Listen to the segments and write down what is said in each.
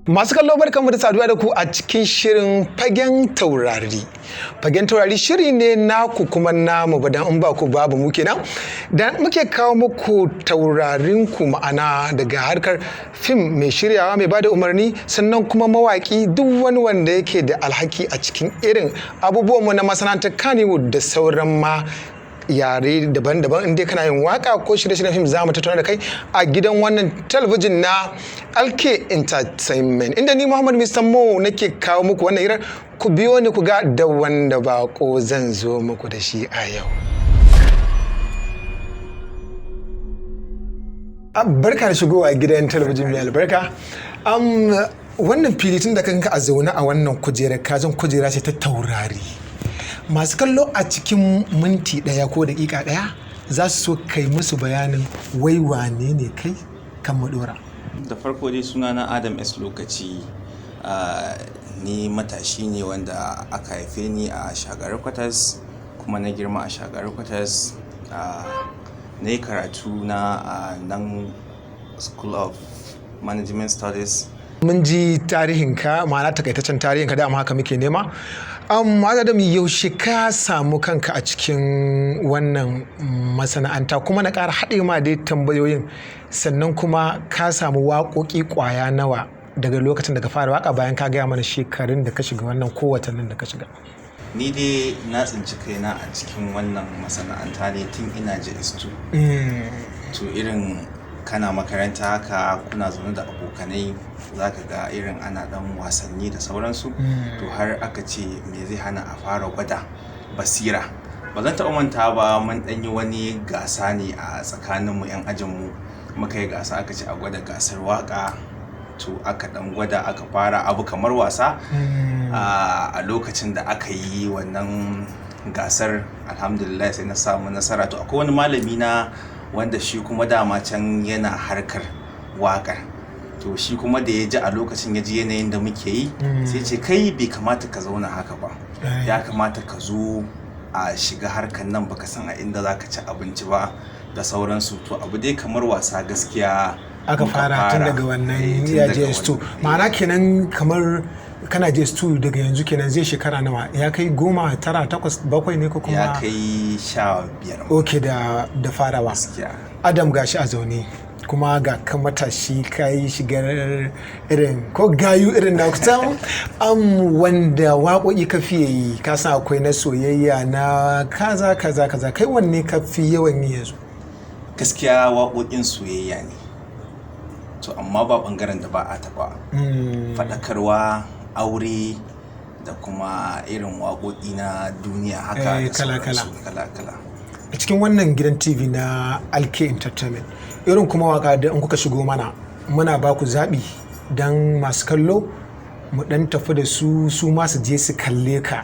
Masu kallo, barkanmu da saduwa da ku a cikin shirin Fagen Taurari. Fagen Taurari shiri ne naku kuma namu, ba dan in ba ku babu mu kenan. Da muke kawo muku taurarin ku, ma'ana daga harkar fim, mai shiryawa, mai bada umarni, sannan kuma mawaki, duk wani wanda yake da alhaki a cikin irin abubuwanmu na masana'antar Kannywood da sauran ma yare daban-daban. In dai kana yin waka ko shirye-shiryen fim, za mu tattauna da kai a gidan wannan talabijin na LK Entertainment, inda ni Muhammad Mr. Mo nake kawo muku wannan hirar. Ku biyo ni ku ga da wanda bako zan zo muku da shi a yau. Barka da shigowa gidan talabijin mai albarka. Wannan fili, tun da kanka a zaune a wannan kujerar, kajin kujera ce ta taurari. Masu kallo, a cikin minti 1 ko daƙiƙa 1 za su so kai musu bayanin wai wane ne kai kan mu ɗora. Da farko dai, sunana Adam S Lokaci. Ni matashi ne wanda aka haife ni a Shagari Quarters kuma na girma a Shagari Quarters. Na yi karatu na a nan School of Management Studies. Mun ji tarihinka, ma'ana takaitaccen tarihinka, dama haka muke nema. Adam, yaushe ka samu kanka a cikin wannan masana'anta? Kuma na ƙara haɗe ma dai tambayoyin, sannan kuma ka samu waƙoƙi ƙwaya nawa daga lokacin da ka fara waƙa, bayan ka gaya mana shekarun da ka shiga wannan ko watannin da ka shiga? Ni dai na tsinci kaina a cikin wannan masana'anta ne tun ina JS2. To, irin kana makaranta haka, kuna zaune da abokanai, za ka ga irin ana dan wasanni da sauransu. To, har aka ce me zai hana a fara gwada basira. Ba zan taɓa manta ba, mun ɗan yi wani gasa ne a tsakaninmu 'yan ajinmu. Muka yi gasa, aka ce a gwada gasar waka. To, aka ɗan gwada, aka fara abu kamar wasa. A lokacin da aka yi wannan gasar, alhamdulillah, sai na samu nasara. To, akwai wani malami na wanda shi kuma dama can yana harkar waƙar. To, shi kuma da ya ji a lokacin, ya ji yanayin da muke yi, sai ce, "Kai, bai kamata ka zauna haka ba, ya kamata ka zo a shiga harkar nan, baka san a inda za ka ci abinci ba," da sauransu. To, abu dai kamar wasa gaskiya aka muka fara tun daga wannan tun ya daga JS2. wannan. Ma'ana kenan kamar kana JS2 daga yanzu kenan, zai shekara nawa? Ya kai 10, 9, 8, 7 ne ko kuma? Ya kai 15 ma. Ok, da farawa. Gaskiya. Adam, gashi a zaune kuma ga kan matashi, ka yi shigar irin ko gayu irin na kusan wanda waƙoƙi ka fiye yi. Ka san akwai na soyayya, na kaza kaza kaza. Kai wanne ka fi yawan yi yanzu? Gaskiya waƙoƙin soyayya ne. To, amma ba ɓangaren da ba a taɓa faɗakarwa, aure, da kuma irin waƙoƙi na duniya haka da kala-kala. sauransu, kala-kala. A cikin wannan gidan TV na Alke Entertainment, irin kuma waka da in kuka shigo mana, muna ba ku zaɓi don masu kallo mu ɗan tafi da su, su ma su je su kalle ka,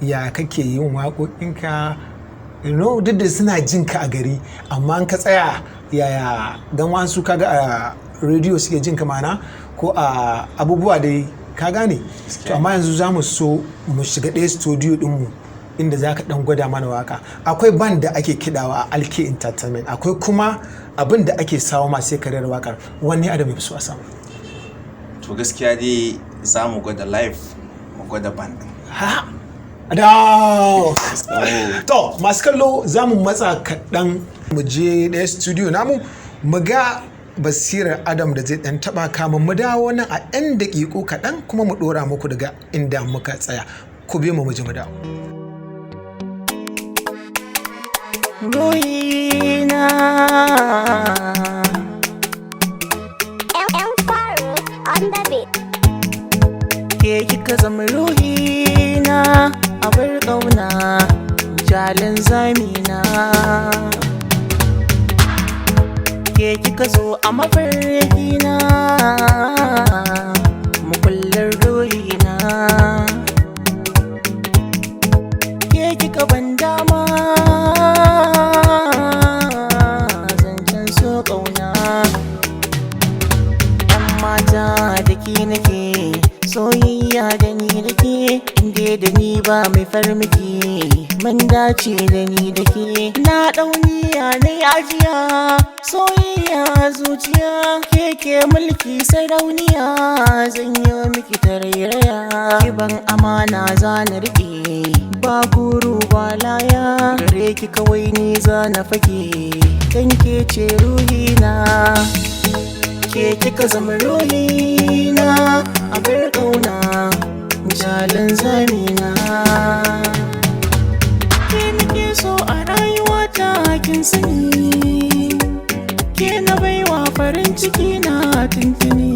ya kake yin waƙoƙinka. Duk da suna jin ka a gari, amma in ka tsaya yaya, don wasu kaga a rediyo suke jin ka, mana ko a abubuwa dai, ka gane. To, amma yanzu za mu so mu shiga ɗaya studio ɗinmu inda za ka ɗan gwada mana waka. Akwai band da ake kidawa a Alke Entertainment, akwai kuma abin da ake sawo masu sai karyar wakar. Wanne Adam ya fi so a samu? To, gaskiya dai za mu gwada live, mu gwada band ɗin. Ha da. To, masu kallo, za mu matsa kaɗan mu je ɗaya studio namu mu ga basirar Adam da zai ɗan taɓa kamun mu dawo nan a 'yan daƙiƙu kaɗan kuma mu ɗora muku daga inda muka tsaya. Ku biyo mu, mu je mu dawo. Ruhina. M Faru on the beat. Ke kika zama ruhina, abar ƙauna, jalin zamina. Ke kika zo a mafarkina, mukullin ruhina. Ke kika ban dama, zancen so, ƙauna. Yan mata, da ke nake soyayya da ni. ni da ke, inda da ni ba mai farmaki, mun dace da ni da ke. Na dauniya na ajiya, soyayya zuciya, ke ke mulki sarauniya, zan yi miki tarairaya. Kiban amana za na riƙe, ba guru ba laya, gare ki kawai ni za na fake, dan ke ce ruhina. Ke kika zama ruhina, a bar ƙauna, jalin zamina. Ke nake so a rayuwata kin sani, ke na baiwa farin ciki na tuntuni.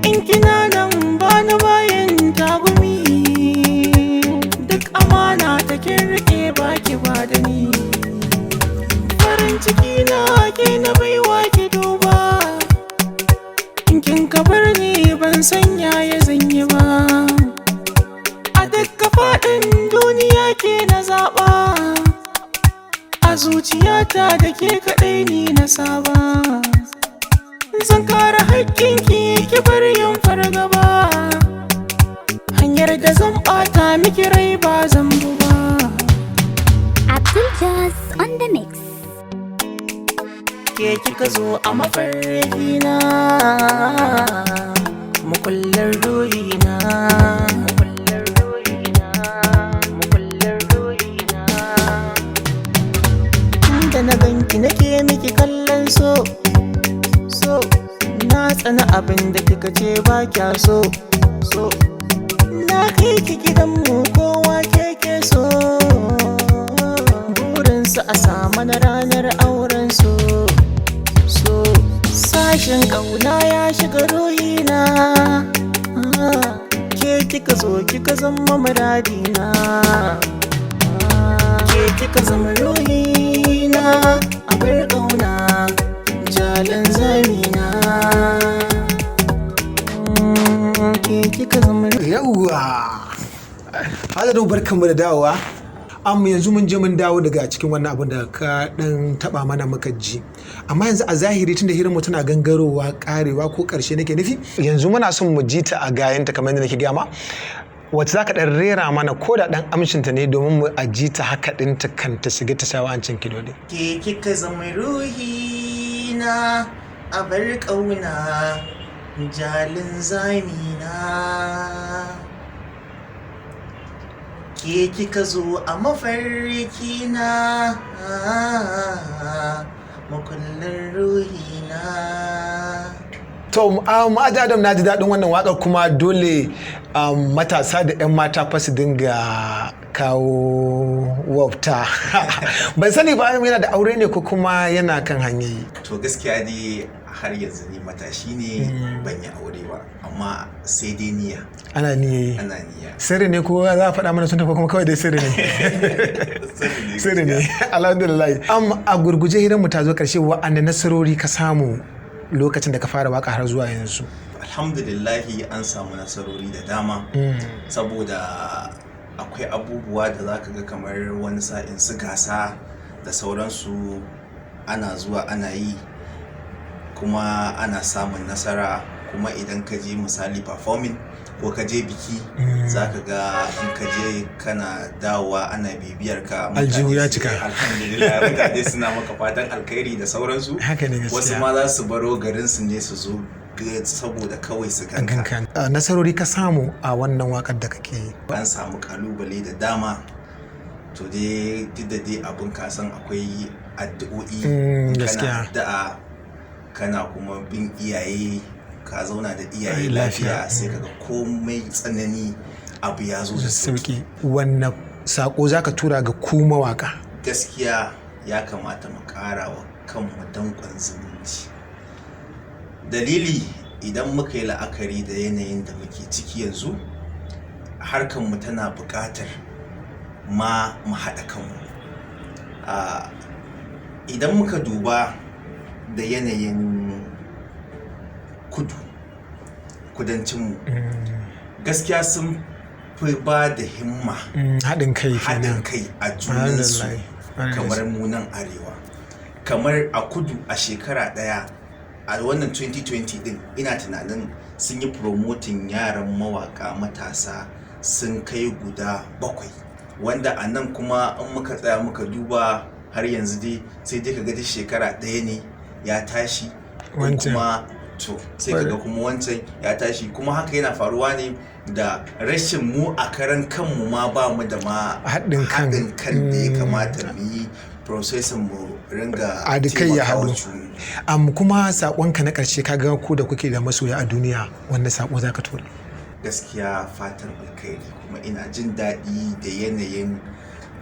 In kina nan bani bayan tagumi, duk amana ta kin rike baki ba da ni. Farin ciki na ke na baiwa ki duba, in kin ka bar ni ban san yaya zan yi ba. A dukka faɗin duniya ke na zaɓa, a zuciyata da ke kaɗai ni na saba. Zan kare haƙƙinki ki bar yin fargaba, hanyar da zan ɓata miki rai ba zan bu ba. Abdul Jazz on the mix. Ke kika zo a mafarkina, makullar ruhina, makullar ruhina, makullar ruhina. Tunda na ganki nake miki kallon so, so na tsana abin da kika ce ba kya so, so na kai ki gidanmu kowa keke so, burinsu a samu na ranar auren su. So sashen ƙauna ya shiga ruhina, ke kika zo kika zama muradina, ke kika zama ruhina, a bar ƙauna, jalin zamina. Ke kika zama. Yawwa, Hajjadu, barkanmu da dawowa. Amma yanzu mun je mun dawo daga cikin wannan abin da ka dan taba mana muka ji, amma yanzu a zahiri tunda hirar tana gangarowa karewa ko karshe nake nufi, yanzu muna son mu ji ta a gayanta kamar yadda nake gaya ma, wacce za ka dan rera mana ko da dan amshinta ne domin mu a ji ta haka ɗinta kan ta shiga ta sha wa'ancin kidodi. Ke kika zama ruhina, a bar ƙauna, jalin zamina. Ke kika zo a mafarkina, makullin ruhina. To, Aji Adam, na ji daɗin wannan waƙar, kuma dole matasa da 'yan mata fa su dinga kawo wafta. Ban sani ba, yana da aure ne ko kuma yana kan hanyoyi? To, gaskiya dai har yanzu ni matashi ne, ban yi aure ba, amma sai dai niyya. Ana niyya? Ana niyya. Sirri ne ko za a faɗa mana sun tafi kuma kawai dai sirri ne? Sirri ne, alhamdulillah. A gurguje, hirar mu ta zo ƙarshe, wa'anda nasarori ka samu lokacin da ka fara waka har zuwa yanzu? Alhamdulillahi, an samu nasarori da dama, saboda akwai abubuwa da za ka ga kamar wani sa'in su gasa da sauransu ana zuwa ana yi kuma ana samun nasara. Kuma idan ka je misali performing ko ka je biki, za ka ga in ka je kana dawowa ana bibiyar ka, mutane Aljihu ya cika. Alhamdulillah, mutane suna maka fatan alkhairi da sauransu. Haka ne, gaskiya. Wasu ma za su baro garin su ne su zo saboda kawai su ganka. Ganka. Nasarori ka samu a wannan wakar da kake yi? An samu kalubale da dama. To dai, duk da dai abin kasan akwai addu'o'i. In kana addu'a, kana kuma bin iyaye, ka zauna da iyaye Ai, lafiya. lafiya, sai kaga komai tsanani abu ya zo da sauki. Sauki. Wanne sako zaka tura ga ku mawaka? Gaskiya ya kamata mu ƙara wa kanmu danƙon zumunci. Dalili, idan muka yi la'akari da yanayin da muke ciki yanzu, harkanmu tana buƙatar ma mu haɗa kanmu. Idan muka duba da yanayin kudu, kudancinmu, gaskiya sun fi ba da himma, Haɗin kai haɗin kenan. kai a junansu. Alhamdulillah. Kamar mu nan arewa, kamar a kudu a shekara ɗaya, a wannan 2020 din, ina tunanin Sun yi promoting yaran mawaka matasa sun kai guda 7, wanda a nan kuma in muka tsaya muka duba har yanzu dai sai dai ka ga duk shekara ɗaya ne ya tashi ko Wancan. kuma to sai kaga kuma wancan ya tashi. Kuma haka yana faruwa ne da rashin mu a karan kanmu ma ba mu da ma Haɗin kan. Haɗin kan da ya kamata mu yi processing mu ringa A da kai ya taimakawa haɗu. juna. Kuma saƙonka na ƙarshe, ka ga ku da kuke da masoya a duniya, wanda saƙo za ka tura? Gaskiya fatan alkhairi, kuma ina jin daɗi da yanayin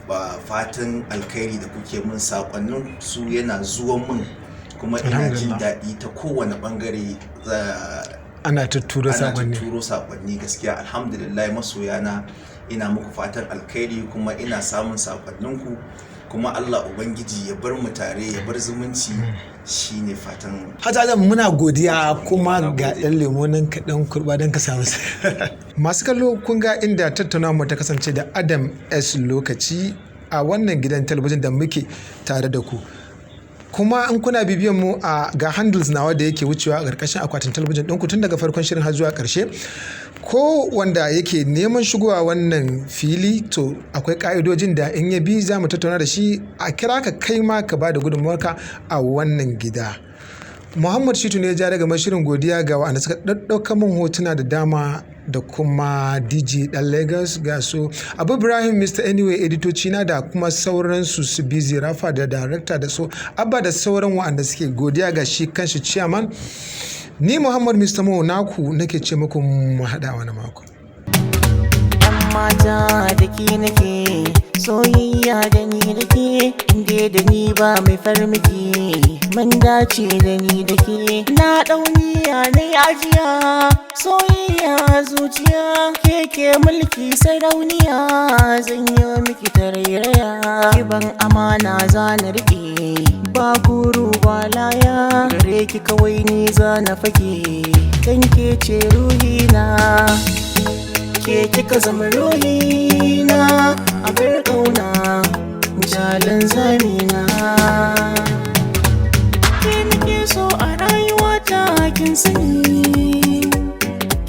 ba fatan alkhairi da kuke min, saƙonnin su yana zuwan min, kuma ina jin Alhamdulillah. daɗi ta kowane ɓangare Ana tuttura ana saƙonni. turo saƙonni. Gaskiya alhamdulillah, masoyana ina muku fatan alkhairi, kuma ina samun saƙonninku, kuma Allah Ubangiji ya bar mu tare, ya bar zumunci, shine fatan. Hajji Adam, muna godiya kuma Na ga gode. ɗan lemo nan kaɗan kurɓa don ka samu. Masu kallo, kun ga inda tattaunawa mu ta kasance da Adam S Lokaci a wannan gidan talabijin da muke tare da ku. Kuma in kuna bibiyan mu a ga handles nawa da yake wucewa a ƙarƙashin akwatin talabijin ɗinku tun daga farkon shirin har zuwa ƙarshe. Ko wanda yake neman shigowa wannan fili, to akwai ƙa'idojin da in ya bi za mu tattauna da shi, a kira ka kai ma ka ba da gudunmawarka a wannan gida. Muhammad Shitu ne ya ja daga shirin. Godiya ga waɗanda suka ɗaɗɗauka min hotuna da dama, da kuma DJ ɗan Lagos, ga su Abu Ibrahim, Mr. Anyway, editoci na, da kuma sauransu, su Busy Rafa da director da su Abba da sauran waɗanda suke. Godiya ga shi kanshi chairman. Ni Muhammad Mr. Mo naku nake ce muku mu haɗa wani mako. Yan mata, da ke nake soyayya, da ni da ke, inda da ni ba mai farmaki, mun dace da ni da ke. Na dauniya na ajiya soyayya zuciya, ke ke mulki sarauniya, zan yi miki tarairaya, kiban amana za na riƙe, ba guru ba laya, gare ki kawai ni za na fake, dan ke ce ruhina, ke kika zama ruhina, a bar ƙauna jalin zamina. Ke nake so a rayuwata, kin sani,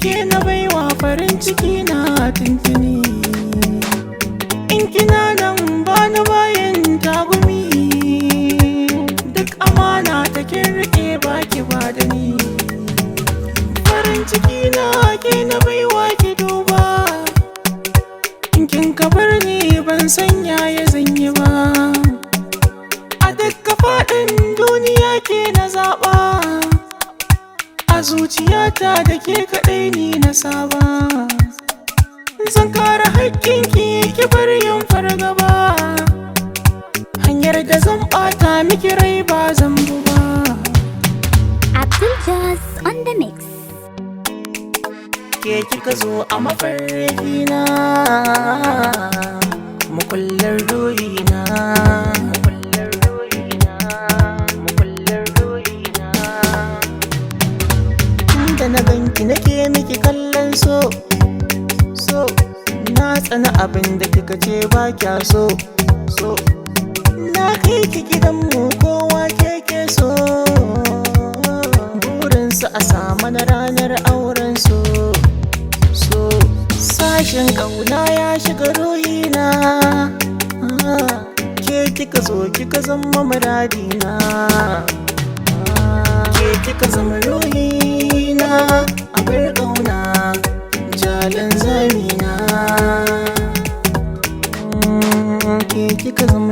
ke na baiwa farin ciki na tuntuni. In kina nan ba na bayan tagumi, duk amana ta kin rike baki ba da ni. Farin ciki na ke na baiwa, ki duba, in kin ka bar ni ban san yaya zan yi ba. A dukka faɗin duniya ke na zaɓa, a zuciyata da ke kaɗai ni na saba. Zan kare haƙƙinki, ki bar yin fargaba, hanyar da zan ɓata miki rai ba zan bu ba. Abdul Jazz on the mix. Ke kika zo a mafarki na, makullar ruhina, makullar ruhina, makullar ruhina. Tunda na ganki nake miki kallon so so, na tsana abin da kika ce ba kya so so. Na kai ki gidanmu, kowa keke so, burinsu a samu na ranar auren su so. Sashen ƙauna ya shiga ruhina. Ah, ke kika zo kika zama muradina. Ah, ke kika zama ruhina, a bar ƙauna jalin zamina. Ke kika zama